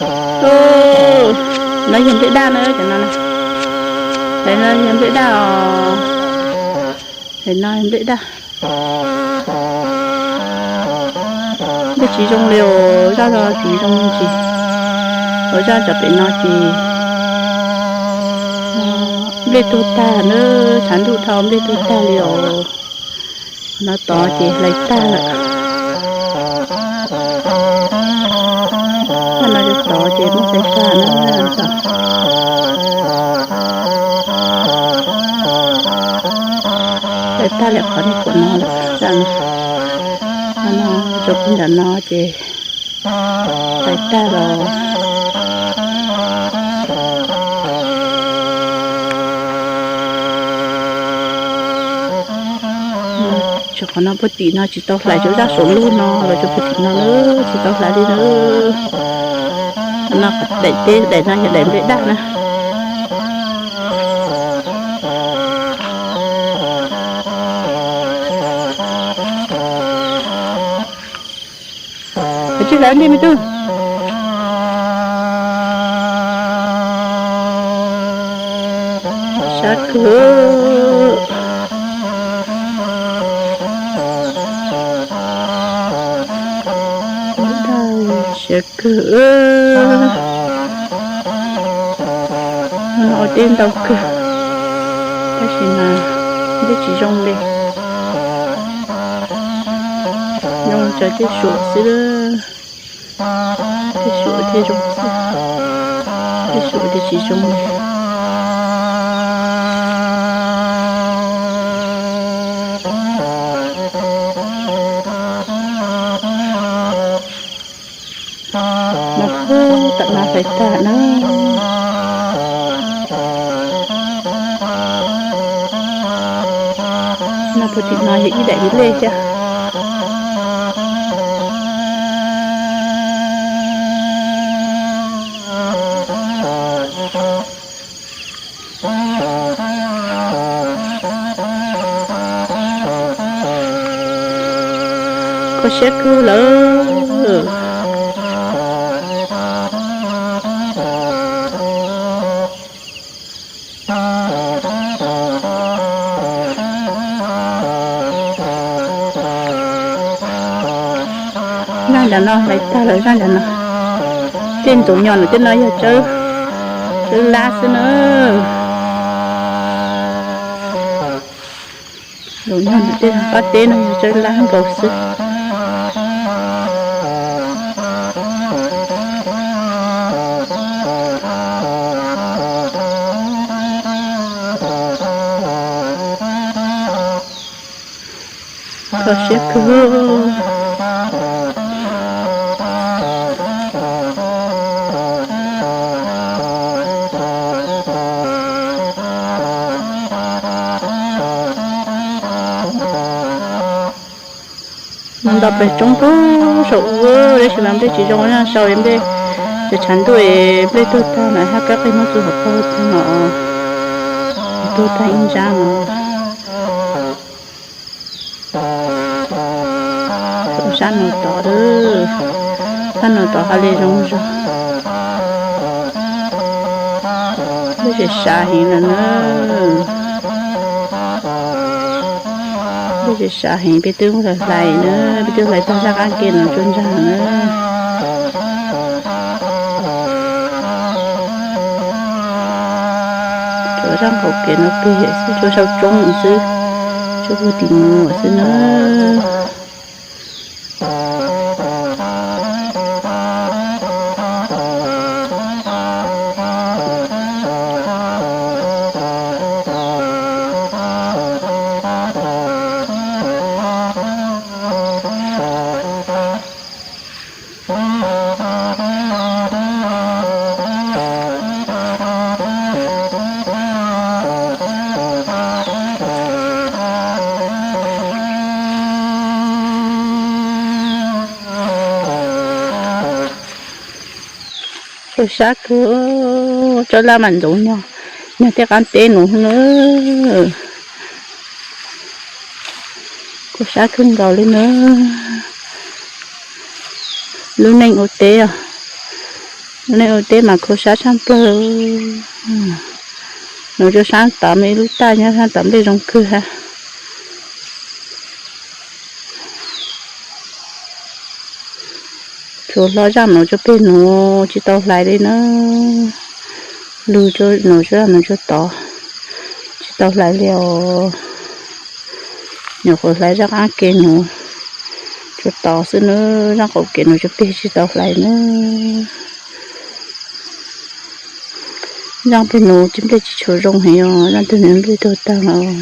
No yog nplej daj na, cov no, cov no yog nplej daj os. Cov no nplej daj. Nplej tsis zoo li os, zaj no tsis zoo tsis. Os, zaj cov pem no ces nplej tuag tag na, tshav ntuj dhau nplej tuag tag li os. No tod ces hlais tag lawm. Zaj no tod ces muab hlais tag na, zaj no tod. Hlais tag li qhov nej pom no lawm. Zaj no, no, no, rau puag nram no ces hlais tag los. Tsuas qhov no puag tim no tsis tau hlais, rau zaj saum lug no los rau puag tim no na, tsis tau hlais li na. No daim teb, daim no yog daim nplej daj na. Koj tsis hlais li me tub. Sab kawg. Sab kawg. Ua teb ntau kawg, tab sis mas nplej tsis zoo li. Zoo tso tej suam xwb, tej suam thiaj zoo xwb, tej suam ces tsis zoo li. No puag tam no hlais tag na. No puag tim no yog ib daim ib lej thiab. Kho siab kawg lawm. Zaj ntawm no hlais tag lawm, zaj ntawm no. Tej ntxoov nyos no tej no yog tsawb, tsawb lab xwb na. Ntxoov nyos no tej qab teb no yog tsawb lab nkaus xwb. Kho siab kawg. Mus nto pem roob puag saum ub, tab sis mas nplej tsis zoo, sau nplej ces tshav ntuj nplej tuag tag na, hab kab qig muab txug hauv paug tag no, tuag tag ib ntsab no. Sab no tod, sab no tod hab li zoo zog. Nplej tsis sav heev lawm na. Nplej tsis sav heev, peb twb hlais na, peb twb hlais tag zaj qab ke no tsuag ntsaag na. Tsuas zaj nqaum kev no peg xwb, tsuas sau tsoob xwb, tsuas puag tim no xwb na. Kho siab kawg, tsawb lab mas ntxoov nyog, nyog tej qab teb nuav na. Kho siab kawg nkaus li na. Lub neej ua teb os, Nej ua teb mas khuv sab tshaj plaws. Nuv rua saab tod mas ib lub taj nyob saab tod nplej zoo kawg hab. Tshuav hlob zaaj nuv tsuag peg nuv tsis tau hlais li na. Lug nuv tsuag zaaj nuv tsuag tod tsis tau hlais li os. Nyuam qhuav hlais zaaj qaab kev nuv tsuag tod xwb na, zaaj qaum kev nuv tsuag peg tsis tau hlais na. Zaaj peg nuv tsis nplej tsis tshua zoo heev os, zaaj teg nuv nplej tuag taag lawm.